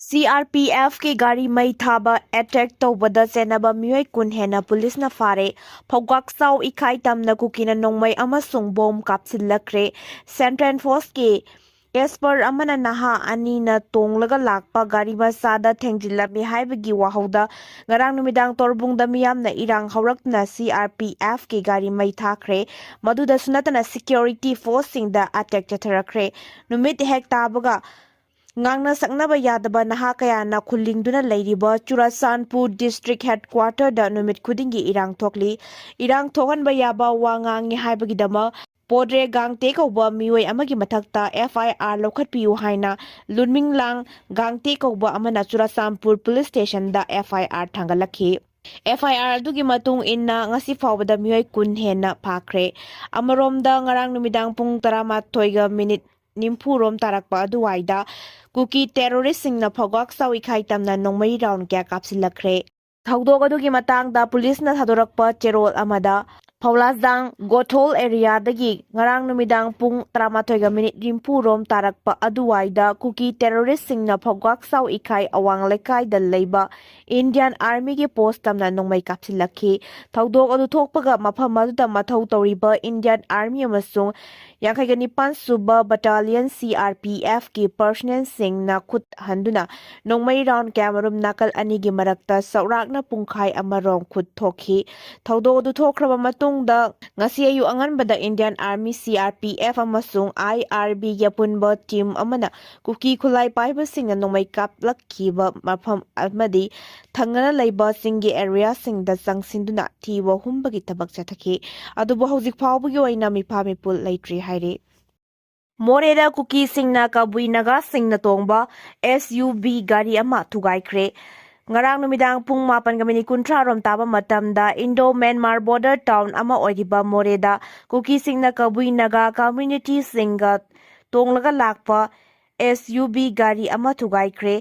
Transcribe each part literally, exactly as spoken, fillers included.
ꯁꯤ ꯑꯥꯔ ꯄꯤ ꯑꯦꯐꯀꯤ ꯒꯥꯔꯤ ꯃꯩ ꯊꯥꯕ ꯑꯦꯇꯦꯛ ꯇꯧꯕꯗ ꯆꯦꯟꯅꯕ ꯃꯤꯑꯣꯏ ꯀꯨꯟ ꯍꯦꯟꯅ ꯄꯨꯂꯤꯁꯅ ꯐꯥꯔꯦ꯫ ꯐꯧꯒꯥꯛꯆꯥꯎ ꯏꯈꯥꯏ ꯇꯝꯅ ꯀꯨꯀꯤꯅ ꯅꯣꯡꯃꯩ ꯑꯃꯁꯨꯡ ꯕꯣꯝ ꯀꯥꯞꯁꯤꯜꯂꯛꯈ꯭ꯔꯦ꯫ ꯁꯦꯟꯇ꯭ꯔꯦꯜ ꯐꯣꯔꯁꯀꯤ ꯀꯦꯁꯄꯔ ꯑꯃꯅ ꯅꯍꯥ ꯑꯅꯤꯅ ꯇꯣꯡꯂꯒ ꯂꯥꯛꯄ ꯒꯥꯔꯤ ꯃꯆꯥꯗ ꯊꯦꯡꯖꯤꯜꯂꯝꯃꯤ ꯍꯥꯏꯕꯒꯤ ꯋꯥꯍꯧꯗ ꯉꯔꯥꯡ ꯅꯨꯃꯤꯗꯥꯡ ꯇꯣꯔꯕꯨꯡꯗ ꯃꯤꯌꯥꯝꯅ ꯏꯔꯥꯡ ꯍꯧꯔꯛꯇꯨꯅ ꯁꯤ ꯑꯥꯔ ꯄꯤ ꯑꯦꯐꯀꯤ ꯒꯥꯔꯤ ꯃꯩ ꯊꯥꯈ꯭ꯔꯦ꯫ ꯃꯗꯨꯗꯁꯨ ꯅꯠꯇꯅ ꯁꯦꯀ꯭ꯌꯨꯔꯤꯇꯤ ꯐꯣꯔꯁꯁꯤꯡꯗ ꯑꯦꯇꯦꯛ ꯆꯠꯊꯔꯛꯈ꯭ꯔꯦ꯫ ꯅꯨꯃꯤꯠ ꯍꯦꯛ ꯇꯥꯕꯒ ꯉꯥꯡꯅ ꯁꯛꯅꯕ ꯌꯥꯗꯕ ꯅꯍꯥ ꯀꯌꯥꯅ ꯈꯨꯜꯂꯤꯡꯗꯨꯅ ꯂꯩꯔꯤꯕ ꯆꯨꯔꯥꯆꯥꯟꯄꯨꯔ ꯗꯤꯁꯇ꯭ꯔꯤꯛ ꯍꯦꯗꯀ꯭ꯋꯥꯇꯔꯗ ꯅꯨꯃꯤꯠ ꯈꯨꯗꯤꯡꯒꯤ ꯏꯔꯥꯡ ꯊꯣꯛꯂꯤ꯫ ꯏꯔꯥꯡ ꯊꯣꯛꯍꯟꯕ ꯌꯥꯕ ꯋꯥ ꯉꯥꯡꯉꯤ ꯍꯥꯏꯕꯒꯤꯗꯃꯛ ꯄꯣꯗ꯭ꯔꯦ ꯒꯥꯡꯇꯦ ꯀꯧꯕ ꯃꯤꯑꯣꯏ ꯑꯃꯒꯤ ꯃꯊꯛꯇ ꯑꯦꯐ ꯑꯥꯏ ꯑꯥꯔ ꯂꯧꯈꯠꯄꯤꯌꯨ ꯍꯥꯏꯅ ꯂꯨꯟꯃꯤꯡꯂꯥꯡ ꯒꯥꯡꯇꯦ ꯀꯧꯕ ꯑꯃꯅ ꯆꯨꯔꯥꯆꯥꯟꯄꯨꯔ ꯄꯨꯂꯤꯁ ꯁ꯭ꯇꯦꯁꯟꯗ ꯑꯦꯐ ꯑꯥꯏ ꯑꯥꯔ ꯊꯥꯡꯒꯠꯂꯛꯈꯤ꯫ ꯑꯦꯐ ꯑꯥꯏ ꯑꯥꯔ ꯑꯗꯨꯒꯤ ꯃꯇꯨꯡ ꯏꯟꯅ ꯉꯁꯤ ꯐꯥꯎꯕꯗ ꯃꯤꯑꯣꯏ ꯀꯨꯟ ꯍꯦꯟꯅ ꯐꯥꯈ꯭ꯔꯦ꯫ ꯑꯃꯔꯣꯝꯗ ꯉꯔꯥꯡ ꯅꯨꯃꯤꯗꯥꯡ ꯄꯨꯡ ꯇꯔꯥꯃꯥꯊꯣꯏꯒ ꯃꯤꯅꯤꯠ ꯅꯤꯐꯨ ꯔꯣꯝ ꯇꯥꯔꯛꯄ ꯑꯗꯨꯋꯥꯏꯗ ꯀꯨꯀꯤ ꯇꯦꯔꯣꯔꯤꯁꯁꯤꯡꯅ ꯐꯧꯒꯥꯛ ꯆꯥꯎ ꯏꯈꯥꯏ ꯇꯝꯅ ꯅꯣꯡꯃꯩ ꯔꯥꯎꯟ ꯀꯌꯥ ꯀꯥꯞꯁꯤꯜꯂꯛꯈ꯭ꯔꯦ꯫ ꯊꯧꯗꯣꯛ ꯑꯗꯨꯒꯤ ꯃꯇꯥꯡꯗ ꯄꯨꯂꯤꯁꯅ ꯊꯥꯗꯣꯔꯛꯄ ꯆꯦꯔꯣꯜ ꯑꯃꯗ, ꯐꯧꯂꯥꯖꯥꯡ ꯒꯣꯊꯣꯜ ꯑꯦꯔꯤꯌꯥꯗꯒꯤ ꯉꯔꯥꯡ ꯅꯨꯃꯤꯗꯥꯡ ꯄꯨꯡ ꯇꯔꯥꯃꯥꯊꯣꯏꯒ ꯃꯤꯅꯤꯠ ꯅꯤꯐꯨ ꯔꯣꯝ ꯇꯥꯔꯛꯄ ꯑꯗꯨꯋꯥꯏꯗ ꯀꯨꯀꯤ ꯇꯦꯔꯣꯔꯤꯁꯁꯤꯡꯅ ꯐꯧꯒꯥꯛ ꯆꯥꯎ ꯏꯈꯥꯏ ꯑꯋꯥꯡ ꯂꯩꯀꯥꯏꯗ ꯂꯩꯕ ꯏꯟꯗꯤꯌꯥꯟ ꯑꯥꯔꯃꯤꯒꯤ ꯄꯣꯁ ꯇꯝꯅ ꯅꯣꯡꯃꯩ ꯀꯥꯞꯁꯤꯜꯂꯛꯈꯤ꯫ ꯊꯧꯗꯣꯛ ꯑꯗꯨ ꯊꯣꯛꯄꯒ ꯃꯐꯝ ꯑꯗꯨꯗ ꯃꯊꯧ ꯇꯧꯔꯤꯕ ꯏꯟꯗꯤꯌꯥꯟ ꯑꯥꯔꯃꯤ ꯑꯃꯁꯨꯡ ꯌꯥꯡꯈꯩꯒ ꯅꯤꯄꯥꯟ ꯁꯨꯕ ꯕꯠꯇꯥꯂꯤꯌꯟ ꯁꯤ ꯑꯥꯔ ꯄꯤ ꯑꯦꯐꯀꯤ ꯄꯔꯁꯅꯦꯜꯁꯤꯡꯅ ꯈꯨꯠ ꯍꯟꯗꯨꯅ ꯅꯣꯡꯃꯩ ꯔꯥꯎꯟ ꯀꯌꯥꯃꯔꯨꯝ ꯅꯥꯀꯜ ꯑꯅꯤꯒꯤ ꯃꯔꯛꯇ ꯆꯥꯎꯔꯥꯛꯅ ꯄꯨꯡꯈꯥꯏ ꯑꯃ ꯔꯣꯝ ꯈꯨꯠ ꯊꯣꯛꯈꯤ꯫ ꯊꯧꯗꯣꯛ ꯑꯗꯨ ꯊꯣꯛꯈ꯭ꯔꯕ ꯃꯇꯨꯡꯗ ꯉꯁꯤ ꯑꯌꯨꯛ ꯑꯉꯟꯕꯗ Indian army, C R P F ꯑꯃꯁꯨꯡ ꯑꯥꯏ ꯑꯥꯔ ꯕꯤꯒꯤ ꯑꯄꯨꯟꯕ ꯇꯤꯝ ꯑꯃꯅ ꯀꯨꯀꯤ ꯈꯨꯠꯂꯥꯏ ꯄꯥꯏꯕꯁꯤꯡꯅ ꯅꯣꯡꯃꯩ ꯀꯥꯞꯂꯛꯈꯤꯕ ꯃꯐꯝ ꯑꯃꯗꯤ ꯊꯪꯅꯅ ꯂꯩꯕ ꯆꯤꯡꯒꯤ ꯑꯦꯔꯤꯌꯥꯁꯤꯡꯗ ꯆꯪꯁꯤꯟꯗꯨꯅ ꯊꯤꯕ ꯍꯨꯝꯕꯒꯤ ꯊꯕꯛ ꯆꯠꯊꯈꯤ꯫ ꯑꯗꯨꯕꯨ ꯍꯧꯖꯤꯛ ꯐꯥꯎꯕꯒꯤ ꯑꯣꯏꯅ ꯃꯤꯐꯥ ꯃꯤꯄꯨꯜ ꯂꯩꯇ꯭ꯔꯤ ꯍꯥꯏꯔꯤ꯫ ꯃꯣꯔꯦꯗ ꯀꯨꯀꯤꯁꯤꯡꯅ ꯀꯕꯨꯏ ꯅꯥꯒꯥꯁꯤꯡꯅ ꯇꯣꯡꯕ ꯑꯦꯁ ꯌꯨ ꯚꯤ ꯒꯥꯔꯤ ꯑꯃ ꯊꯨꯒꯥꯏꯈ꯭ꯔꯦ꯫ ꯉꯔꯥꯡ ꯅꯨꯃꯤꯗꯥꯡ ꯄꯨꯡ ꯃꯥꯄꯟꯒ ꯃꯤꯅꯤꯠ ꯀꯨꯟꯊ꯭ꯔꯥ ꯔꯣꯝ ꯇꯥꯕ ꯃꯇꯝꯗ ꯏꯟꯗꯣ ꯃ꯭ꯌꯥꯟꯃꯥꯔ ꯕꯣꯔꯗꯔ ꯇꯥꯎꯟ ꯑꯃ ꯑꯣꯏꯔꯤꯕ ꯃꯣꯔꯦꯗ ꯀꯨꯀꯤꯁꯤꯡꯅ ꯀꯕꯨꯏ ꯅꯥꯒꯥ ꯀꯝꯃ꯭ꯌꯨꯅꯤꯇꯤꯁꯤꯡꯒ ꯇꯣꯡꯂꯒ ꯂꯥꯛꯄ ꯑꯦꯁ ꯌꯨ ꯚꯤ ꯒꯥꯔꯤ ꯑꯃ ꯊꯨꯒꯥꯏꯈ꯭ꯔꯦ꯫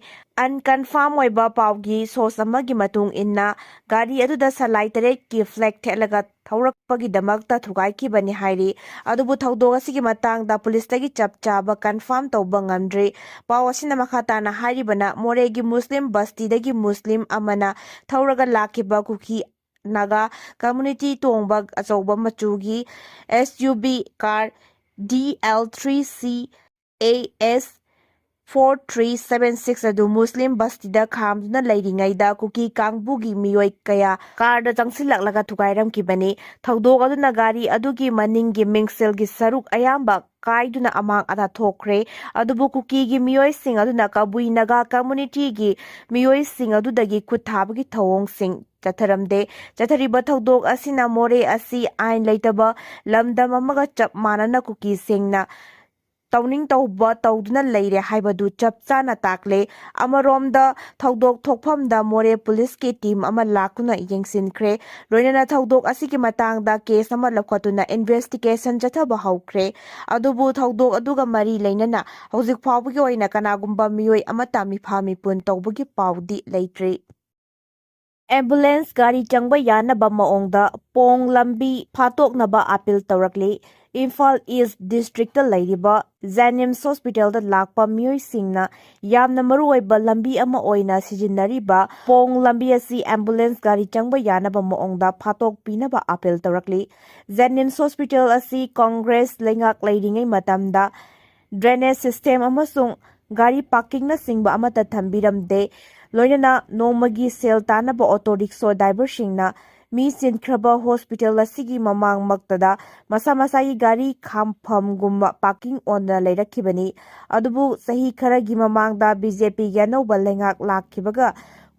ꯑꯟꯀꯟꯐꯥꯔꯝ ꯑꯣꯏꯕ ꯄꯥꯎꯒꯤ ꯁꯣꯔꯁ ꯑꯃꯒꯤ ꯃꯇꯨꯡ ꯏꯟꯅ, ꯒꯥꯔꯤ ꯑꯗꯨꯗ ꯁꯂꯥꯏ ꯇꯔꯦꯠꯀꯤ ꯐ꯭ꯂꯦꯒ ꯊꯦꯠꯂꯒ ꯊꯧꯔꯛꯄꯒꯤꯗꯃꯛꯇ ꯊꯨꯒꯥꯏꯈꯤꯕꯅꯤ ꯍꯥꯏꯔꯤ꯫ ꯑꯗꯨꯕꯨ ꯊꯧꯗꯣꯛ ꯑꯁꯤꯒꯤ ꯃꯇꯥꯡꯗ ꯄꯨꯂꯤꯁꯇꯒꯤ ꯆꯞ ꯆꯥꯕ ꯀꯟꯐꯥꯔꯝ ꯇꯧꯕ ꯉꯝꯗ꯭ꯔꯤ꯫ ꯄꯥꯎ ꯑꯁꯤꯅ ꯃꯈꯥ ꯇꯥꯅ ꯍꯥꯏꯔꯤꯕꯅ, ꯃꯣꯔꯦꯒꯤ ꯃꯨꯁꯂꯤꯝ ꯕꯁꯇꯤꯗꯒꯤ ꯃꯨꯁꯂꯤꯝ ꯑꯃꯅ ꯊꯧꯔꯒ ꯂꯥꯛꯈꯤꯕ ꯀꯨꯀꯤ ꯅꯥꯒꯥ ꯀꯝꯃ꯭ꯌꯨꯅꯤꯇꯤ ꯇꯣꯡꯕ ꯑꯆꯧꯕ ꯃꯆꯨꯒꯤ S U V car D L three ꯁꯤ A S four three seven six ꯑꯗꯨ ꯃꯨꯁꯂꯤꯝ ꯕꯁꯇꯤꯗ ꯈꯥꯝꯗꯨꯅ ꯂꯩꯔꯤꯉꯩꯗ ꯀꯨꯀꯤ ꯀꯥꯡꯕꯨꯒꯤ ꯃꯤꯑꯣꯏ ꯀꯌꯥ ꯀꯥꯔꯗ ꯆꯪꯁꯤꯜꯂꯛꯂꯒ ꯊꯨꯒꯥꯏꯔꯝꯈꯤꯕꯅꯤ꯫ ꯊꯧꯗꯣꯛ ꯑꯗꯨꯅ ꯒꯥꯔꯤ ꯑꯗꯨꯒꯤ ꯃꯅꯤꯡꯒꯤ ꯃꯤꯡꯁꯦꯜꯒꯤ ꯁꯔꯨꯛ ꯑꯌꯥꯝꯕ ꯀꯥꯏꯗꯨꯅ ꯑꯃꯥꯡ ꯑꯇꯥ ꯊꯣꯛꯈ꯭ꯔꯦ꯫ ꯑꯗꯨꯕꯨ ꯀꯨꯀꯤꯒꯤ ꯃꯤꯑꯣꯏꯁꯤꯡ ꯑꯗꯨꯅ ꯀꯕꯨꯏ ꯅꯥꯒꯥ ꯀꯝꯃ꯭ꯌꯨꯅꯤꯇꯤꯒꯤ ꯃꯤꯑꯣꯏꯁꯤꯡ ꯑꯗꯨꯗꯒꯤ ꯈꯨꯠ ꯊꯥꯕꯒꯤ ꯊꯧꯑꯣꯡꯁꯤꯡ ꯆꯠꯊꯔꯝꯗꯦ꯫ ꯆꯠꯊꯔꯤꯕ ꯊꯧꯗꯣꯛ ꯑꯁꯤꯅ ꯃꯣꯔꯦ ꯑꯁꯤ ꯑꯥꯏꯟ ꯂꯩꯇꯕ ꯂꯝꯗꯝ ꯑꯃꯒ ꯆꯞ ꯃꯥꯟꯅꯅ ꯀꯨꯀꯤꯁꯤꯡꯅ ꯇꯧꯅꯤꯡ ꯇꯧꯕ ꯇꯧꯗꯨꯅ ꯂꯩꯔꯦ ꯍꯥꯏꯕꯗꯨ ꯆꯞ ꯆꯥꯅ ꯇꯥꯛꯂꯦ꯫ ꯑꯃꯔꯣꯝꯗ, ꯊꯧꯗꯣꯛ ꯊꯣꯛꯐꯝꯗ ꯃꯣꯔꯦ ꯄꯨꯂꯤꯁꯀꯤ ꯇꯤꯝ ꯑꯃ ꯂꯥꯛꯇꯨꯅ ꯌꯦꯡꯁꯤꯟꯈ꯭ꯔꯦ꯫ ꯂꯣꯏꯅꯅ ꯊꯧꯗꯣꯛ ꯑꯁꯤꯒꯤ ꯃꯇꯥꯡꯗ ꯀꯦꯁ ꯑꯃ ꯂꯧꯈꯠꯇꯨꯅ ꯏꯟꯚꯦꯁꯇꯤꯒꯦꯁꯟ ꯆꯠꯊꯕ ꯍꯧꯈ꯭ꯔꯦ꯫ ꯑꯗꯨꯕꯨ ꯊꯧꯗꯣꯛ ꯑꯗꯨꯒ ꯃꯔꯤ ꯂꯩꯅꯅ ꯍꯧꯖꯤꯛ ꯐꯥꯎꯕꯒꯤ ꯑꯣꯏꯅ ꯀꯅꯥꯒꯨꯝꯕ ꯃꯤꯑꯣꯏ ꯑꯃꯠꯇ ꯃꯤꯐꯥ ꯃꯤꯄꯨꯟ ꯇꯧꯕꯒꯤ ꯄꯥꯎꯗꯤ ꯂꯩꯇ꯭ꯔꯤ꯫ ꯑꯦꯝꯕꯨꯂꯦꯟꯁ ꯒꯥꯔꯤ ꯆꯪꯕ ꯌꯥꯅꯕ ꯃꯑꯣꯡꯗ ꯄꯣꯡ ꯂꯝꯕꯤ ꯐꯥꯠꯇꯣꯛꯅꯕ ꯑꯥꯄꯤꯜ ꯇꯧꯔꯛꯂꯤ꯫ ꯏꯝꯐꯥꯜ ꯏꯁ꯭ꯠ ꯗꯤꯁꯇ꯭ꯔꯤꯛꯇ ꯂꯩꯔꯤꯕ ꯖꯦꯅꯤꯝꯁ ꯍꯣꯁꯄꯤꯇꯥꯜꯗ ꯂꯥꯛꯄ ꯃꯤꯑꯣꯏꯁꯤꯡꯅ ꯌꯥꯝꯅ ꯃꯔꯨꯑꯣꯏꯕ ꯂꯝꯕꯤ ꯑꯃ ꯑꯣꯏꯅ ꯁꯤꯖꯤꯟꯅꯔꯤꯕ ꯄꯣꯡ ꯂꯝꯕꯤ ꯑꯁꯤ ꯑꯦꯝꯕꯨꯂꯦꯟꯁ ꯒꯥꯔꯤ ꯆꯪꯕ ꯌꯥꯅꯕ ꯃꯑꯣꯡꯗ ꯐꯥꯠꯇꯣꯛꯄꯤꯅꯕ ꯑꯥꯄꯤꯜ ꯇꯧꯔꯛꯂꯤ꯫ ꯖꯦꯅꯤꯝꯁ ꯍꯣꯁꯄꯤꯇꯥꯜ ꯑꯁꯤ ꯀꯣꯡꯒ꯭ꯔꯦꯁ ꯂꯩꯉꯥꯛ ꯂꯩꯔꯤꯉꯩ ꯃꯇꯝꯗ ꯗ꯭ꯔꯦꯅꯦꯖ ꯁꯤꯁꯇꯦꯝ ꯑꯃꯁꯨꯡ ꯒꯥꯔꯤ ꯄꯥꯔꯀꯤꯡꯅꯆꯤꯡꯕ ꯑꯃꯠꯇ ꯊꯝꯕꯤꯔꯝꯗꯦ꯫ ꯂꯣꯏꯅꯅ ꯅꯣꯡꯃꯒꯤ ꯁꯦꯜ ꯇꯥꯅꯕ ꯑꯣꯇꯣ ꯔꯤꯛꯁꯣ ꯗ꯭ꯔꯥꯏꯚꯔꯁꯤꯡꯅ ꯃꯤ ꯆꯤꯟꯈ꯭ꯔꯕ ꯍꯣꯁꯄꯤꯇꯥꯜ ꯑꯁꯤꯒꯤ ꯃꯃꯥꯡꯃꯛꯇꯗ ꯃꯁꯥ ꯃꯁꯥꯒꯤ ꯒꯥꯔꯤ ꯈꯥꯝꯐꯝꯒꯨꯝꯕ ꯄꯥꯔꯀꯤꯡ ꯑꯣꯟꯗꯅ ꯂꯩꯔꯛꯈꯤꯕꯅꯤ꯫ ꯑꯗꯨꯕꯨ ꯆꯍꯤ ꯈꯔꯒꯤ ꯃꯃꯥꯡꯗ ꯕꯤ ꯖꯦ ꯄꯤꯒꯤ ꯑꯅꯧꯕ ꯂꯩꯉꯥꯛ ꯂꯥꯛꯈꯤꯕꯒ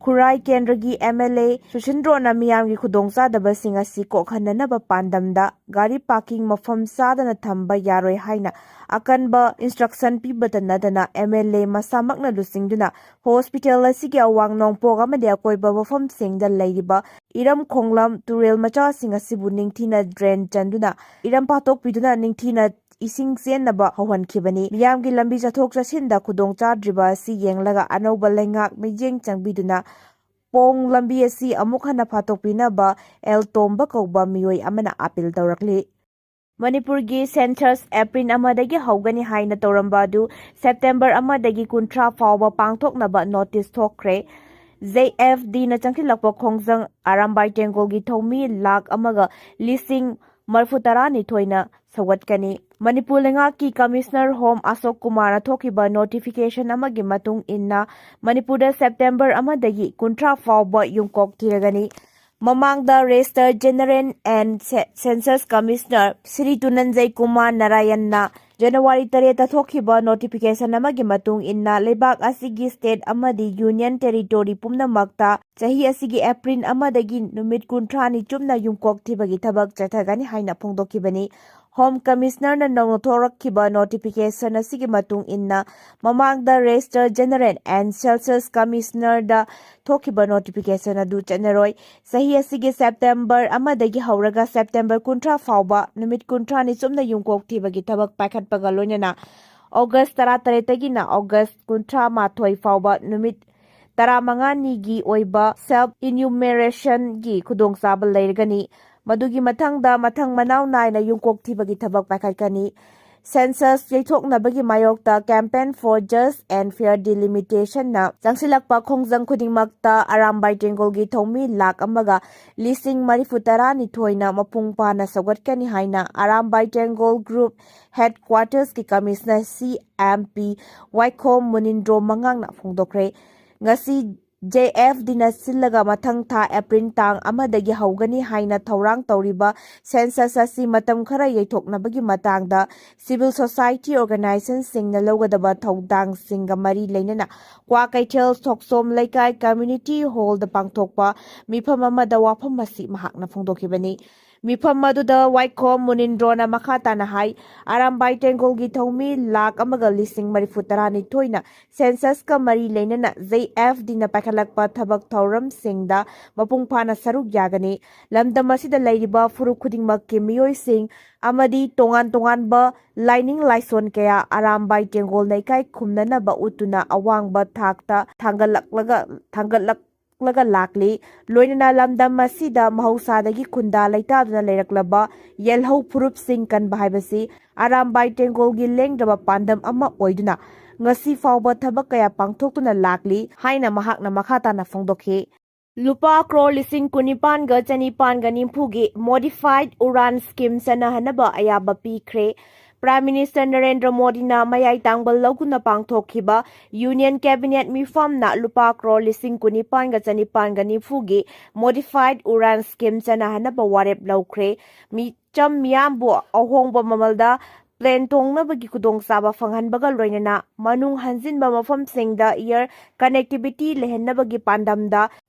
ꯈꯨꯔꯥꯏ ꯀꯦꯟꯗ꯭ꯔꯒꯤ ꯑꯦꯝ ꯑꯦꯜ ꯑꯦ ꯁꯨꯁꯤꯟꯗ꯭ꯔꯣꯅ ꯃꯤꯌꯥꯝꯒꯤ ꯈꯨꯗꯣꯡꯆꯥꯗꯕꯁꯤꯡ ꯑꯁꯤ ꯀꯣꯛꯍꯟꯅꯅꯕ ꯄꯥꯟꯗꯝꯗ ꯒꯥꯔꯤ ꯄꯥꯔꯀꯤꯡ ꯃꯐꯝ ꯆꯥꯗꯅ ꯊꯝꯕ ꯌꯥꯔꯣꯏ ꯍꯥꯏꯅ ꯑꯀꯟꯕ ꯏꯟꯁꯇ꯭ꯔꯛꯁꯟ ꯄꯤꯕꯇ ꯅꯠꯇꯅ ꯑꯦꯝ ꯑꯦꯜ ꯑꯦ ꯃꯁꯥꯃꯛꯅ ꯂꯨꯆꯤꯡꯗꯨꯅ ꯍꯣꯁꯄꯤꯇꯥꯜ ꯑꯁꯤꯒꯤ ꯑꯋꯥꯡ ꯅꯣꯡꯄꯣꯛ ꯑꯃꯗꯤ ꯑꯀꯣꯏꯕ ꯃꯐꯝꯁꯤꯡꯗ ꯂꯩꯔꯤꯕ ꯏꯔꯝ ꯈꯣꯡꯂꯝ ꯇꯨꯔꯦꯜ ꯃꯆꯥꯁꯤꯡ ꯑꯁꯤꯕꯨ ꯅꯤꯡꯊꯤꯅ ꯗ꯭ꯔꯦꯟ ꯆꯟꯗꯨꯅ ꯏꯔꯝ ꯐꯥꯠꯇꯣꯛꯄꯤꯗꯨꯅ ꯅꯤꯡꯊꯤꯅ ꯏꯁꯤꯡ ꯆꯦꯟꯅꯕ ꯍꯧꯍꯟꯈꯤꯕꯅꯤ꯫ ꯃꯤꯌꯥꯝꯒꯤ ꯂꯝꯕꯤ ꯆꯠꯊꯣꯛ ꯆꯠꯁꯤꯟꯗ ꯈꯨꯗꯣꯡ ꯆꯥꯗ꯭ꯔꯤꯕ ꯑꯁꯤ ꯌꯦꯡꯂꯒ ꯑꯅꯧꯕ ꯂꯩꯉꯥꯛ ꯃꯤꯠꯌꯦꯡ ꯆꯪꯕꯤꯗꯨꯅ ꯄꯣꯡ ꯂꯝꯕꯤ ꯑꯁꯤ ꯑꯃꯨꯛ ꯍꯟꯅ ꯐꯥꯊꯣꯛꯄꯤꯅꯕ ꯑꯦꯜ ꯇꯣꯝꯕ ꯀꯧꯕ ꯃꯤꯑꯣꯏ ꯑꯃꯅ ꯑꯥꯄꯤꯜ ꯇꯧꯔꯛꯂꯤ꯫ ꯃꯅꯤꯄꯨꯔꯒꯤ ꯁꯦꯟꯁꯁ ꯑꯦꯄ꯭ꯔꯤꯜ ꯑꯃꯗꯒꯤ ꯍꯧꯒꯅꯤ ꯍꯥꯏꯅ ꯇꯧꯔꯝꯕ ꯑꯗꯨ ꯁꯦꯞꯇꯦꯝꯕꯔ ꯑꯃꯗꯒꯤ ꯀꯨꯟꯊ꯭ꯔꯥ ꯐꯥꯎꯕ ꯄꯥꯡꯊꯣꯛꯅꯕ ꯅꯣꯇꯤꯁ ꯊꯣꯛꯈ꯭ꯔꯦ꯫ ꯖꯦ ꯑꯦꯐ ꯗꯤꯅ ꯆꯪꯁꯤꯜꯂꯛꯄ ꯈꯣꯡꯖꯪ ꯑꯔꯥꯝꯕꯥꯏ ꯇꯦꯡꯒꯣꯜꯒꯤ ꯊꯧꯃꯤ ꯂꯥꯈ ꯑꯃꯒ ꯂꯤꯁꯤꯡ ꯃꯔꯤꯐꯨ ꯇꯔꯥꯅꯤꯊꯣꯏꯅ ꯁꯧꯒꯠꯀꯅꯤ꯫ ꯃꯅꯤꯄꯨꯔ ꯂꯩꯉꯥꯛꯀꯤ ꯀꯃꯤꯁꯅꯔ ꯍꯣꯝ ꯑꯁꯣꯛ ꯀꯨꯃꯥꯔꯅ ꯊꯣꯛꯈꯤꯕ ꯅꯣꯇꯤꯐꯤꯀꯦꯁꯟ ꯑꯃꯒꯤ ꯃꯇꯨꯡ ꯏꯟꯅ ꯃꯅꯤꯄꯨꯔꯗ ꯁꯦꯞꯇꯦꯝꯕꯔ ꯑꯃꯗꯒꯤ ꯀꯨꯟꯊ꯭ꯔꯥ ꯐꯥꯎꯕ ꯌꯨꯝꯀꯣꯛ ꯊꯤꯔꯒꯅꯤ꯫ ꯃꯃꯥꯡꯗ ꯔꯦꯖꯤꯁꯇꯔ ꯖꯦꯅꯔꯦꯜ ꯑꯦꯟ ꯁꯦ-, ꯁꯦꯟꯁꯁ ꯀꯃꯤꯁꯅꯔ ꯁ꯭ꯔꯤ ꯇꯨꯅꯟꯖꯩ ꯀꯨꯃꯥꯔ ꯅꯥꯔꯥꯌꯟꯅ ꯖꯅꯋꯥꯔꯤ ꯇꯔꯦꯠꯇ ꯊꯣꯛꯈꯤꯕ ꯅꯣꯇꯤꯐꯤꯀꯦꯁꯟ ꯑꯃꯒꯤ ꯃꯇꯨꯡ ꯏꯟꯅ ꯂꯩꯕꯥꯛ ꯑꯁꯤꯒꯤ ꯁ꯭ꯇꯦꯠ ꯑꯃꯗꯤ ꯌꯨꯅꯤꯌꯟ ꯇꯦꯔꯤꯇꯣꯔꯤ ꯄꯨꯝꯅꯃꯛꯇ ꯆꯍꯤ ꯑꯁꯤꯒꯤ ꯑꯦꯄ꯭ꯔꯤꯜ ꯑꯃꯗꯒꯤ ꯅꯨꯃꯤꯠ ꯀꯨꯟꯊ꯭ꯔꯥꯅꯤ ꯆꯨꯞꯅ ꯌꯨꯝꯀꯣꯛ ꯊꯤꯕꯒꯤ ꯊꯕꯛ ꯆꯠꯊꯒꯅꯤ ꯍꯥꯏꯅ ꯐꯣꯡꯗꯣꯛꯈꯤꯕꯅꯤ꯫ ꯍꯣꯝ ꯀꯃꯤꯁꯅꯔꯅ ꯅꯧꯅ ꯊꯣꯔꯛꯈꯤꯕ ꯅꯣꯇꯤꯐꯤꯀꯦꯁꯟ ꯑꯁꯤꯒꯤ ꯃꯇꯨꯡ ꯏꯟꯅ ꯃꯃꯥꯡꯗ ꯔꯦꯖꯤꯁꯇꯔ ꯖꯦꯅꯔꯦꯜ ꯑꯦꯟ ꯁꯦꯟꯁꯁ ꯀꯃꯤꯁꯅꯔꯗ ꯊꯣꯛꯈꯤꯕ ꯅꯣꯇꯤꯐꯤꯀꯦꯁꯟ ꯑꯗꯨ ꯆꯠꯅꯔꯣꯏ꯫ ꯆꯍꯤ ꯑꯁꯤꯒꯤ ꯁꯦꯞꯇꯦꯝꯕꯔ ꯑꯃꯗꯒꯤ ꯍꯧꯔꯒ ꯁꯦꯞꯇꯦꯝꯕꯔ ꯀꯨꯟꯊ꯭ꯔꯥ ꯐꯥꯎꯕ ꯅꯨꯃꯤꯠ ꯀꯨꯟꯊ꯭ꯔꯥꯅꯤ ꯆꯨꯞꯅ ꯌꯨꯝꯀꯣꯛ ꯊꯤꯕꯒꯤ ꯊꯕꯛ ꯄꯥꯏꯈꯠꯄꯒ ꯂꯣꯏꯅꯅ ꯑꯣꯒꯁ ꯇꯔꯥꯇꯔꯦꯠꯇꯒꯤꯅ ꯑꯣꯒꯁ ꯀꯨꯟꯊ꯭ꯔꯥ ꯃꯥꯊꯣꯏ ꯐꯥꯎꯕ ꯅꯨꯃꯤꯠ ꯇꯔꯥꯃꯉꯥꯅꯤꯒꯤ ꯑꯣꯏꯕ ꯁꯦꯜꯐ ꯏꯅ꯭ꯌꯨꯃꯦꯔꯦꯁꯟꯒꯤ ꯈꯨꯗꯣꯡꯆꯥꯕ ꯂꯩꯔꯒꯅꯤ꯫ ꯃꯗꯨꯒꯤ ꯃꯊꯪꯗ ꯃꯊꯪ ꯃꯅꯥꯎ ꯅꯥꯏꯅ ꯌꯨꯝꯀꯣꯛ ꯊꯤꯕꯒꯤ ꯊꯕꯛ ꯄꯥꯏꯈꯠꯀꯅꯤ꯫ ꯁꯦꯟꯁꯁ ꯌꯩꯊꯣꯛꯅꯕꯒꯤ ꯃꯥꯌꯣꯛꯇ Campaign for Just and Fair Delimitation ꯅ ꯆꯪꯁꯤꯜꯂꯛꯄ ꯈꯣꯡꯖꯪ ꯈꯨꯗꯤꯡꯃꯛꯇ ꯑꯔꯥꯝꯕꯥꯏ ꯇꯦꯡꯒꯣꯜꯒꯤ ꯊꯧꯃꯤ ꯂꯥꯈ ꯑꯃꯒ ꯂꯤꯁꯤꯡ ꯃꯔꯤꯐꯨ ꯇꯔꯥꯅꯤꯊꯣꯏꯅ ꯃꯄꯨꯡ ꯐꯥꯅ ꯁꯧꯒꯠꯀꯅꯤ ꯍꯥꯏꯅ ꯑꯔꯥꯝꯕꯥꯏ ꯇꯦꯡꯒꯣꯜ ꯒ꯭ꯔꯨꯞ ꯍꯦꯗꯀ꯭ꯋꯥꯇꯔꯁꯀꯤ ꯀꯃꯤꯁꯅꯔ ꯁꯤ ꯑꯦꯝ ꯄꯤ ꯋꯥꯏꯈꯣꯝ ꯃꯨꯅꯤꯟꯗ꯭ꯔꯣ ꯃꯉꯥꯡꯅ ꯐꯣꯡꯗꯣꯛꯈ꯭ꯔꯦ꯫ ꯉꯁꯤ ꯖꯦ ꯑꯦꯐ ꯗꯤꯅ ꯁꯤꯜꯂꯒ ꯃꯊꯪ ꯊꯥ ꯑꯦꯄ꯭ꯔꯤꯜ ꯇꯥꯡ ꯑꯃꯗꯒꯤ ꯍꯧꯒꯅꯤ ꯍꯥꯏꯅ ꯊꯧꯔꯥꯡ ꯇꯧꯔꯤꯕ ꯁꯦꯟꯁꯁ ꯑꯁꯤ ꯃꯇꯝ ꯈꯔ ꯌꯩꯊꯣꯛꯅꯕꯒꯤ ꯃꯇꯥꯡꯗ ꯁꯤꯚꯤꯜ ꯁꯣꯁꯥꯏꯇꯤ ꯑꯣꯔꯒꯅꯥꯏꯖꯦꯁꯟꯁꯤꯡꯅ ꯂꯧꯒꯗꯕ ꯊꯧꯗꯥꯡꯁꯤꯡꯒ ꯃꯔꯤ ꯂꯩꯅꯅ ꯀ꯭ꯋꯥꯀꯩꯊꯦꯜ ꯊꯣꯛꯁꯣꯝ ꯂꯩꯀꯥꯏ ꯀꯝꯃ꯭ꯌꯨꯅꯤꯇꯤ ꯍꯣꯜꯗ ꯄꯥꯡꯊꯣꯛꯄ ꯃꯤꯐꯝ ꯑꯃꯗ ꯋꯥꯐꯝ ꯑꯁꯤ ꯃꯍꯥꯛꯅ ꯐꯣꯡꯗꯣꯛꯈꯤꯕꯅꯤ꯫ ꯃꯤꯐꯝ ꯑꯗꯨꯗ ꯋꯥꯏꯈꯣꯝ ꯃꯨꯅꯤꯟꯗ꯭ꯔꯣꯅ ꯃꯈꯥ ꯇꯥꯅ ꯍꯥꯏ, ꯑꯔꯥꯝꯕꯥꯏ ꯇꯦꯡꯒꯣꯜꯒꯤ ꯊꯧꯃꯤ ꯂꯥꯈ ꯑꯃꯒ ꯂꯤꯁꯤꯡ ꯃꯔꯤꯐꯨ ꯇꯔꯥꯅꯤꯊꯣꯏꯅ census ꯀ ꯃꯔꯤ ꯂꯩꯅꯅ J F D ꯅ ꯄꯥꯏꯈꯠꯂꯛꯄ ꯊꯕꯛ ꯊꯧꯔꯝꯁꯤꯡꯗ ꯃꯄꯨꯡ ꯐꯥꯅ ꯁꯔꯨꯛ ꯌꯥꯒꯅꯤ꯫ ꯂꯝꯗꯝ ꯑꯁꯤꯗ ꯂꯩꯔꯤꯕ ꯐꯨꯔꯨꯞ ꯈꯨꯗꯤꯡꯃꯛꯀꯤ ꯃꯤꯑꯣꯏꯁꯤꯡ ꯑꯃꯗꯤ ꯇꯣꯉꯥꯟ ꯇꯣꯉꯥꯟꯕ ꯂꯥꯏꯅꯤꯡ ꯂꯥꯏꯁꯣꯟ ꯀꯌꯥ ꯑꯔꯥꯝꯕꯥꯏ ꯇꯦꯡꯒꯣꯜꯅ ꯏꯀꯥꯏ ꯈꯨꯝꯅꯅꯕ ꯎꯠꯇꯨꯅ ꯑꯋꯥꯡꯕ ꯊꯥꯛꯇ ꯊꯥꯡꯒꯠꯂꯛꯂꯒ, ꯊꯥꯡꯒꯠꯂꯛꯂꯒ ꯂꯥꯛꯂꯤ꯫ ꯂꯣꯏꯅꯅ ꯂꯝꯗꯝ ꯑꯁꯤꯗ ꯃꯍꯧꯁꯥꯗꯒꯤ ꯈꯨꯟꯗꯥ ꯂꯩꯇꯥꯗꯨꯅ ꯂꯩꯔꯛꯂꯕ ꯌꯦꯜꯍꯧ ꯐꯨꯔꯨꯞꯁꯤꯡ ꯀꯟꯕ ꯍꯥꯏꯕꯁꯤ ꯑꯔꯥꯝꯕꯥꯏ ꯇꯦꯡꯒꯣꯜꯒꯤ ꯂꯦꯡꯗ꯭ꯔꯕ ꯄꯥꯟꯗꯝ ꯑꯃ ꯑꯣꯏꯗꯨꯅ ꯉꯁꯤ ꯐꯥꯎꯕ ꯊꯕꯛ ꯀꯌꯥ ꯄꯥꯡꯊꯣꯛꯇꯨꯅ ꯂꯥꯛꯂꯤ ꯍꯥꯏꯅ ꯃꯍꯥꯛꯅ ꯃꯈꯥ ꯇꯥꯅ ꯐꯣꯡꯗꯣꯛꯈꯤ꯫ ꯂꯨꯄꯥ ꯀ꯭ꯔꯣꯔ ꯂꯤꯁꯤꯡ ꯀꯨꯟꯅꯤꯄꯥꯟꯒ ꯆꯅꯤꯄꯥꯟꯒ ꯅꯤꯐꯨꯒꯤ modified ꯎꯔꯥꯟ scheme ꯆꯠꯅꯍꯟꯅꯕ ꯑꯌꯥꯕ ꯄꯤꯈ꯭ꯔꯦ꯫ Prime Minister ꯅꯔꯦꯟꯗ꯭ꯔ ꯃꯣꯗꯤꯅ ꯃꯌꯥꯏ ꯇꯥꯡꯕ ꯂꯧꯗꯨꯅ ꯄꯥꯡꯊꯣꯛꯈꯤꯕ Union Cabinet ꯃꯤꯐꯝꯅ ꯂꯨꯄꯥ ꯀ꯭ꯔꯣꯔ ꯂꯤꯁꯤꯡ ꯀꯨꯟꯅꯤꯄꯥꯟꯒ ꯆꯅꯤꯄꯥꯟꯒ ꯅꯤꯐꯨꯒꯤ modified ꯎꯔꯥꯟ scheme ꯆꯠꯅꯍꯟꯅꯕ ꯋꯥꯔꯦꯞ ꯂꯧꯈ꯭ꯔꯦ꯫ ꯃꯤꯆꯝ ꯃꯤꯌꯥꯝꯕꯨ ꯑꯍꯣꯡꯕ ꯃꯃꯜꯗ plane ꯇꯣꯡꯅꯕꯒꯤ ꯈꯨꯗꯣꯡꯆꯥꯕ ꯐꯪꯍꯟꯕꯒ ꯂꯣꯏꯅꯅ ꯃꯅꯨꯡ ꯍꯟꯖꯤꯟꯕ ꯃꯐꯝꯁꯤꯡꯗ air connectivity ꯂꯩꯍꯟꯅꯕꯒꯤ ꯄꯥꯟꯗꯝꯗ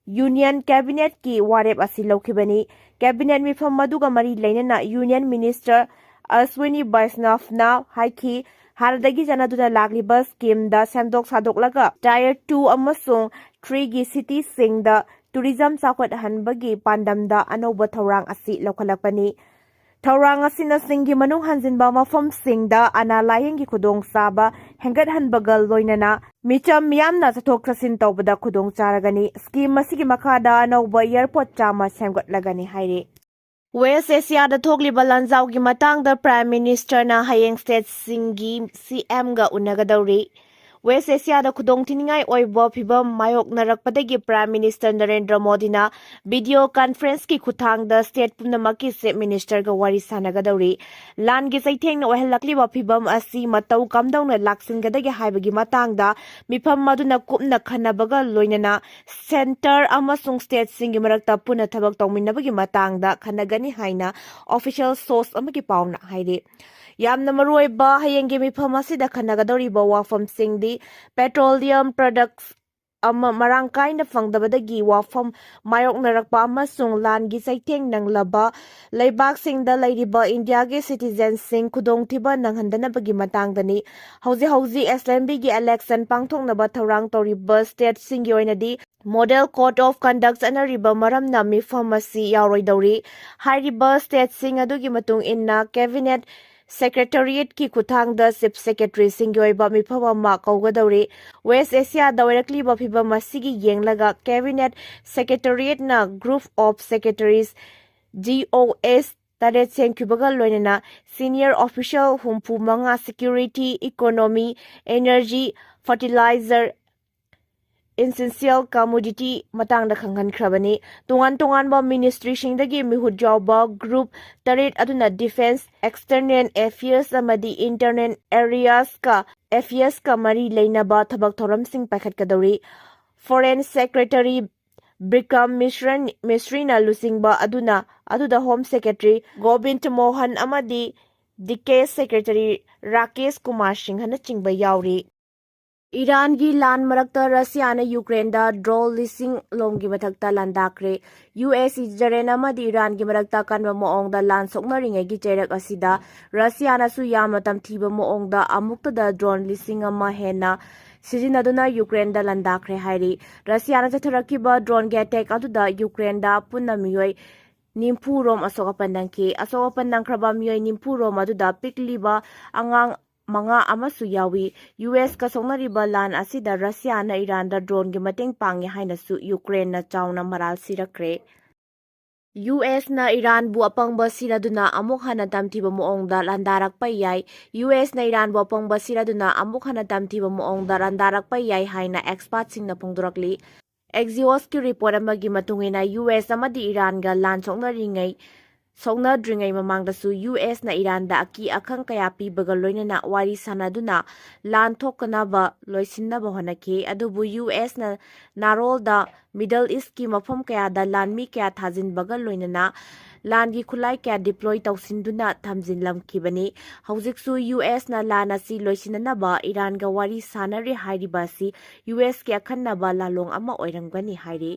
Union Cabinet ꯀꯤ ꯋꯥꯔꯦꯞ ꯑꯁꯤ ꯂꯧꯈꯤꯕꯅꯤ꯫ Cabinet ꯃꯤꯐꯝ ꯑꯗꯨꯒ ꯃꯔꯤ ꯂꯩꯅꯅ Union Minister ꯑꯁ꯭ꯋꯤꯅꯤ ꯕꯩꯁꯅꯕꯅ ꯍꯥꯏꯈꯤ, ꯍꯥꯟꯅꯗꯒꯤ ꯆꯠꯅꯗꯨꯅ ꯂꯥꯛꯂꯤꯕ scheme ꯗ ꯁꯦꯝꯗꯣꯛ ꯁꯥꯗꯣꯛꯂꯒ Tier two ꯑꯃꯁꯨꯡ three ꯒꯤ city ꯁꯤꯡꯗ tourism ꯆꯥꯎꯈꯠꯍꯟꯕꯒꯤ ꯄꯥꯟꯗꯝꯗ ꯑꯅꯧꯕ ꯊꯧꯔꯥꯡ ꯑꯁꯤ ꯂꯧꯈꯠꯂꯛꯄꯅꯤ꯫ ꯊꯧꯔꯥꯡ ꯑꯁꯤꯅ ꯆꯤꯡꯒꯤ ꯃꯅꯨꯡ ꯍꯟꯖꯤꯟꯕ ꯃꯐꯝꯁꯤꯡꯗ ꯑꯅꯥ ꯂꯥꯌꯦꯡꯒꯤ ꯈꯨꯗꯣꯡꯆꯥꯕ ꯍꯦꯟꯒꯠꯍꯟꯕꯒ ꯂꯣꯏꯅꯅ ꯃꯤꯆꯝ ꯃꯤꯌꯥꯝꯅ ꯆꯠꯊꯣꯛ ꯆꯠꯁꯤꯟ ꯇꯧꯕꯗ ꯈꯨꯗꯣꯡ ꯆꯥꯔꯒꯅꯤ꯫ Scheme ꯑꯁꯤꯒꯤ ꯃꯈꯥꯗ ꯑꯅꯧꯕ airport ꯆꯥꯝꯃ ꯁꯦꯝꯒꯠꯂꯒꯅꯤ ꯍꯥꯏꯔꯤ꯫ West Asia ꯗ ꯊꯣꯛꯂꯤꯕ ꯂꯥꯟꯖꯥꯎꯒꯤ ꯃꯇꯥꯡꯗ Prime Minister ꯅ ꯍꯌꯦꯡ state ꯁꯤꯡꯒꯤ C M ꯒ ꯎꯅꯒꯗꯧꯔꯤ꯫ West Asia ꯗ ꯈꯨꯗꯣꯡꯊꯤꯅꯤꯡꯉꯥꯏ ꯑꯣꯏꯕ ꯐꯤꯚꯝ ꯃꯥꯌꯣꯛꯅꯔꯛꯄꯗꯒꯤ Prime Minister ꯅꯔꯦꯟꯗ꯭ꯔ ꯃꯣꯗꯤꯅ video conference ꯀꯤ ꯈꯨꯠꯊꯥꯡꯗ state ꯄꯨꯝꯅꯃꯛꯀꯤ Chief Minister ꯒ ꯋꯥꯔꯤ ꯁꯥꯟꯅꯒꯗꯧꯔꯤ꯫ ꯂꯥꯟꯒꯤ ꯆꯩꯊꯦꯡꯅ ꯑꯣꯏꯍꯜꯂꯛꯂꯤꯕ ꯐꯤꯚꯝ ꯑꯁꯤ ꯃꯇꯧ ꯀꯝꯗꯧꯅ ꯂꯥꯛꯁꯤꯟꯒꯗꯒꯦ ꯍꯥꯏꯕꯒꯤ ꯃꯇꯥꯡꯗ ꯃꯤꯐꯝ ꯑꯗꯨꯅ ꯀꯨꯞꯅ ꯈꯟꯅꯕꯒ ꯂꯣꯏꯅꯅ centre ꯑꯃꯁꯨꯡ state ꯁꯤꯡꯒꯤ ꯃꯔꯛꯇ ꯄꯨꯟꯅ ꯊꯕꯛ ꯇꯧꯃꯤꯟꯅꯕꯒꯤ ꯃꯇꯥꯡꯗ ꯈꯟꯅꯒꯅꯤ ꯍꯥꯏꯅ official source ꯑꯃꯒꯤ ꯄꯥꯎꯅ ꯍꯥꯏꯔꯤ꯫ ꯌꯥꯝꯅ ꯃꯔꯨꯑꯣꯏꯕ ꯍꯌꯦꯡꯒꯤ ꯃꯤꯐꯝ ꯑꯁꯤꯗ ꯈꯟꯅꯒꯗꯧꯔꯤꯕ ꯋꯥꯐꯝꯁꯤꯡꯗꯤ petroleum products ꯑꯃ ꯃꯔꯥꯡ ꯀꯥꯏꯅ ꯐꯪꯗꯕꯗꯒꯤ ꯋꯥꯐꯝ ꯃꯥꯌꯣꯛꯅꯔꯛꯄ ꯑꯃꯁꯨꯡ ꯂꯥꯟꯒꯤ ꯆꯩꯊꯦꯡ ꯅꯪꯂꯕ ꯂꯩꯕꯥꯛꯁꯤꯡꯗ ꯂꯩꯔꯤꯕ ꯏꯟꯗꯤꯌꯥꯒꯤ citizenꯁꯤꯡ ꯈꯨꯗꯣꯡꯊꯤꯕ ꯅꯪꯍꯟꯗꯅꯕꯒꯤ ꯃꯇꯥꯡꯗꯅꯤ꯫ ꯍꯧꯖꯤꯛ ꯍꯧꯖꯤꯛ assemblyꯒꯤ election ꯄꯥꯡꯊꯣꯛꯅꯕ ꯊꯧꯔꯥꯡ ꯇꯧꯔꯤꯕ stateꯁꯤꯡꯒꯤ ꯑꯣꯏꯅꯗꯤ model code of conduct ꯆꯠꯅꯔꯤꯕ ꯃꯔꯝꯅ ꯃꯤꯐꯝ ꯑꯁꯤ ꯌꯥꯎꯔꯣꯏꯗꯧꯔꯤ꯫ ꯍꯥꯏꯔꯤꯕ stateꯁꯤꯡ ꯑꯗꯨꯒꯤ ꯃꯇꯨꯡ ꯏꯟꯅ cabinet secretariatꯀꯤ ꯈꯨꯠꯊꯥꯡꯗ chief secretaryꯁꯤꯡꯒꯤ ꯑꯣꯏꯕ ꯃꯤꯐꯝ ꯑꯃ ꯀꯧꯒꯗꯧꯔꯤ꯫ West Asiaꯗ ꯑꯣꯏꯔꯛꯂꯤꯕ ꯐꯤꯚꯝ ꯑꯁꯤꯒꯤ ꯌꯦꯡꯂꯒ cabinet secretariatꯅ group of secretaries, GOS, ꯇꯔꯦꯠ ꯁꯦꯝꯈꯤꯕꯒ ꯂꯣꯏꯅꯅ senior official ꯍꯨꯝꯐꯨ ꯃꯉꯥ security, economy, energy, fertilizer, essential commodity ꯃꯇꯥꯡꯗ ꯈꯪꯍꯟꯈ꯭ꯔꯕꯅꯤ꯫ ꯇꯣꯉꯥꯟ ꯇꯣꯉꯥꯟꯕ ministryꯁꯤꯡꯗꯒꯤ ꯃꯤꯍꯨꯠ ꯌꯥꯎꯕ group ꯇꯔꯦꯠ ꯑꯗꯨꯅ defence, external affairs ꯑꯃꯗꯤ internal affairsꯀ, affairsꯀ ꯃꯔꯤ ꯂꯩꯅꯕ ꯊꯕꯛ ꯊꯧꯔꯝꯁꯤꯡ ꯄꯥꯏꯈꯠꯀꯗꯧꯔꯤ꯫ Foreign Secretary ꯕꯤꯀ꯭ꯔꯝ ꯃꯤꯁ꯭ꯔꯟ-, ꯃꯤꯁ꯭ꯔꯤꯅ ꯂꯨꯆꯤꯡꯕ ꯑꯗꯨꯅ, ꯑꯗꯨꯗ Home Secretary ꯒꯣꯕꯤꯟꯗ ꯃꯣꯍꯟ ꯑꯃꯗꯤ defence secretary ꯔꯥꯀꯦꯁ ꯀꯨꯃꯥꯔ ꯁꯤꯡꯍꯅꯆꯤꯡꯕ ꯌꯥꯎꯔꯤ꯫ ꯏꯔꯥꯟꯒꯤ ꯂꯥꯟ ꯃꯔꯛꯇ ꯔꯁꯤꯌꯥꯅ ꯌꯨꯀ꯭ꯔꯦꯟꯗ drone ꯂꯤꯁꯤꯡ ꯂꯣꯝꯒꯤ ꯃꯊꯛꯇ ꯂꯥꯟꯗꯥꯈ꯭ꯔꯦ꯫ ꯌꯨ ꯑꯦꯁ, ꯏꯖꯔꯦꯜ ꯑꯃꯗꯤ ꯏꯔꯥꯟꯒꯤ ꯃꯔꯛꯇ ꯑꯀꯟꯕ ꯃꯑꯣꯡꯗ ꯂꯥꯟ ꯁꯣꯛꯅꯔꯤꯉꯩꯒꯤ ꯆꯩꯔꯛ ꯑꯁꯤꯗ ꯔꯁꯤꯌꯥꯅꯁꯨ ꯌꯥꯝꯅ ꯇꯝꯊꯤꯕ ꯃꯑꯣꯡꯗ ꯑꯃꯨꯛꯇꯗ drone ꯂꯤꯁꯤꯡ ꯑꯃ ꯍꯦꯟꯅ ꯁꯤꯖꯤꯟꯅꯗꯨꯅ ꯌꯨꯀ꯭ꯔꯦꯟꯗ ꯂꯥꯟꯗꯥꯈ꯭ꯔꯦ ꯍꯥꯏꯔꯤ꯫ ꯔꯁꯤꯌꯥꯅ ꯆꯠꯊꯔꯛꯈꯤꯕ droneꯒꯤ attack ꯑꯗꯨꯗ ꯌꯨꯀ꯭ꯔꯦꯟꯗ ꯄꯨꯟꯅ ꯃꯤꯑꯣꯏ ꯅꯤꯐꯨ ꯔꯣꯝ ꯑꯁꯣꯛ ꯑꯄꯟ ꯅꯪꯈꯤ꯫ ꯑꯁꯣꯛ ꯑꯄꯟ ꯅꯪꯈ꯭ꯔꯕ ꯃꯤꯑꯣꯏ ꯅꯤꯐꯨ ꯔꯣꯝ ꯑꯗꯨꯗ ꯄꯤꯛꯂꯤꯕ ꯑꯉꯥꯡ ꯃꯉꯥ ꯑꯃꯁꯨ ꯌꯥꯎꯏ꯫ ꯌꯨ ꯑꯦꯁꯀ ꯁꯣꯛꯅꯔꯤꯕ ꯂꯥꯟ ꯑꯁꯤꯗ ꯔꯁꯤꯌꯥꯅ ꯏꯔꯥꯟꯗ droneꯒꯤ ꯃꯇꯦꯡ ꯄꯥꯡꯉꯤ ꯍꯥꯏꯅꯁꯨ ꯌꯨꯀ꯭ꯔꯦꯟꯅ ꯆꯥꯎꯅ ꯃꯔꯥꯜ ꯁꯤꯔꯛꯈ꯭ꯔꯦ꯫ ꯌꯨ ꯑꯦꯁꯅ ꯏꯔꯥꯟꯕꯨ ꯑꯄꯪꯕ ꯁꯤꯔꯗꯨꯅ ꯑꯃꯨꯛ ꯍꯟꯅ ꯇꯝꯊꯤꯕ ꯃꯑꯣꯡꯗ ꯂꯥꯟꯗꯥꯔꯛꯄ ꯌꯥꯏ꯫ ꯌꯨ ꯑꯦꯁꯅ ꯏꯔꯥꯟꯕꯨ ꯑꯄꯪꯕ ꯁꯤꯔꯗꯨꯅ ꯑꯃꯨꯛ ꯍꯟꯅ ꯇꯝꯊꯤꯕ ꯃꯑꯣꯡꯗ ꯂꯥꯟꯗꯥꯔꯛꯄ ꯌꯥꯏ ꯍꯥꯏꯅ expertꯁꯤꯡꯅ ꯐꯣꯡꯗꯣꯔꯛꯂꯤ꯫ Axiosꯀꯤ report ꯑꯃꯒꯤ ꯃꯇꯨꯡ ꯏꯟꯅ, ꯌꯨ ꯑꯦꯁ ꯑꯃꯗꯤ ꯏꯔꯥꯟꯒ ꯂꯥꯟ ꯁꯣꯛꯅꯔꯤꯉꯩ, ꯁꯣꯛꯅꯗ꯭ꯔꯤꯉꯩ ꯃꯃꯥꯡꯗꯁꯨ ꯌꯨ ꯑꯦꯁꯅ ꯏꯔꯥꯟꯗ ꯑꯀꯤ ꯑꯈꯪ ꯀꯌꯥ ꯄꯤꯕꯒ ꯂꯣꯏꯅꯅ ꯋꯥꯔꯤ ꯁꯥꯅꯗꯨꯅ ꯂꯥꯟ ꯊꯣꯛꯇꯅꯕ ꯂꯣꯏꯁꯤꯟꯅꯕ ꯍꯣꯠꯅꯈꯤ꯫ ꯑꯗꯨꯕꯨ ꯌꯨ ꯑꯦꯁꯅ ꯅꯥꯔꯣꯜꯗ Middle Eastꯀꯤ ꯃꯐꯝ ꯀꯌꯥꯗ ꯂꯥꯟꯃꯤ ꯀꯌꯥ ꯊꯥꯖꯤꯟꯕꯒ ꯂꯣꯏꯅꯅ ꯂꯥꯟꯒꯤ ꯈꯨꯠꯂꯥꯏ ꯀꯌꯥ deploy ꯇꯧꯁꯤꯟꯗꯨꯅ ꯊꯝꯖꯤꯜꯂꯝꯈꯤꯕꯅꯤ꯫ ꯍꯧꯖꯤꯛꯁꯨ ꯌꯨ ꯑꯦꯁꯅ ꯂꯥꯟ ꯑꯁꯤ ꯂꯣꯏꯁꯤꯟꯅꯅꯕ ꯏꯔꯥꯟꯒ ꯋꯥꯔꯤ ꯁꯥꯟꯅꯔꯤ ꯍꯥꯏꯔꯤꯕ ꯑꯁꯤ ꯌꯨ ꯑꯦꯁꯀꯤ ꯑꯈꯟꯅꯕ ꯂꯥꯂꯣꯡ ꯑꯃ ꯑꯣꯏꯔꯝꯒꯅꯤ ꯍꯥꯏꯔꯤ꯫